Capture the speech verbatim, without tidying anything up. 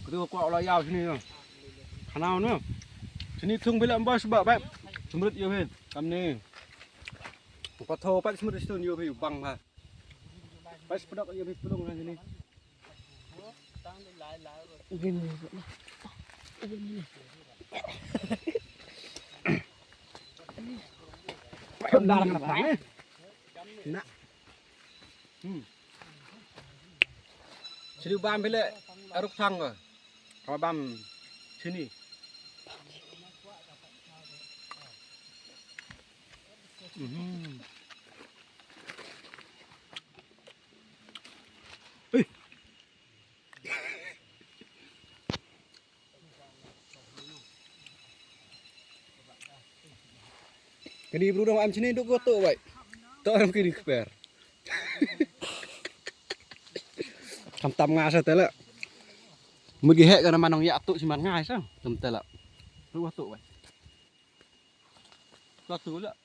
Katu ko la yaw sini no. Khanau no. Sini thung phi la bai sba bai. Smrit ïa phi. Kamni. Patho pat smrit stun ïa phi bang ha. Bai spadok ïa phi pulung ha sini. Dar na. Hmm. Sini bam phi le aruk thang ko. Ka bam sini. Mhm. Eh. Kani bru dong am sini duk goto bai. To am kini kper. Tam tam nga sa tela. Mugi he kana manong ya tu siman nga sa. Tam tela. Bru goto bai. Satu la.